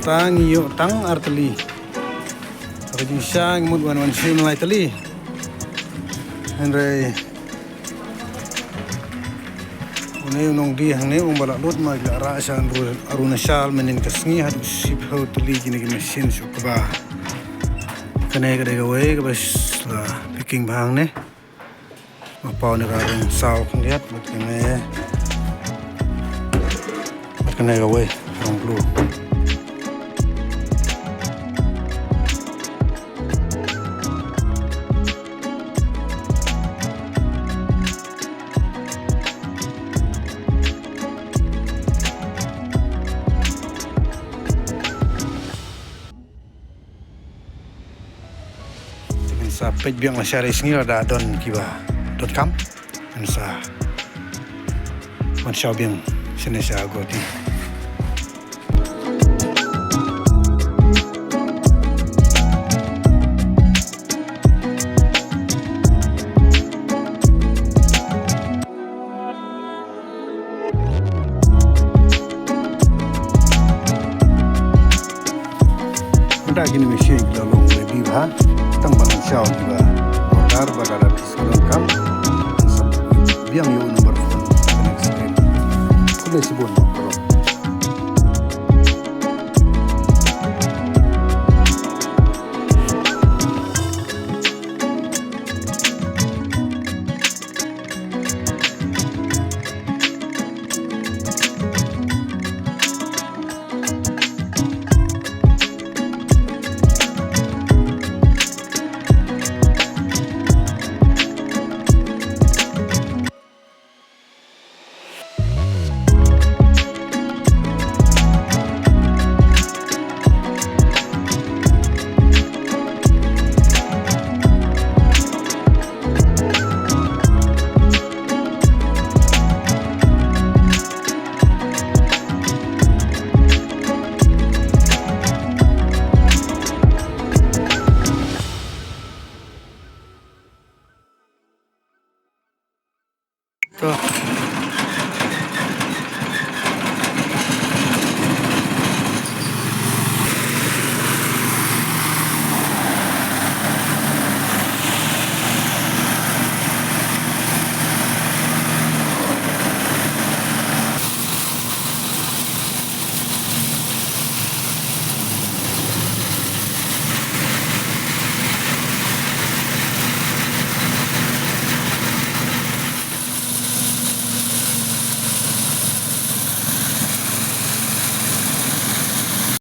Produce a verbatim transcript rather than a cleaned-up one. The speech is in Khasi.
Ba ngi ïoh tang ar tylli. Haba jingshisha ngi mut wan wan shim lai tylli. Hynrei une u nongdie hangne u ong ba la lut ma ki la rah sha Aru-, Arunachal mynnin ka sngi haduh shiphew tylli kine ki machine shu kba. Kane ka dei kawei kaba s-, la picking bha hangne. Ma paw ne ka rong saw khyndiat, bad kane, bad kane kawei, rong blue. Te ngin sa peit biang lashai re sngi lada don kiba donkam. Ngin sa wan shaw biang shane sha Guwahati. Mynta kine machine ki la long ready bha, tang ban shaw kiba order ba da da pisa donkam, sa biang ïa u number phone. Khublei shibun.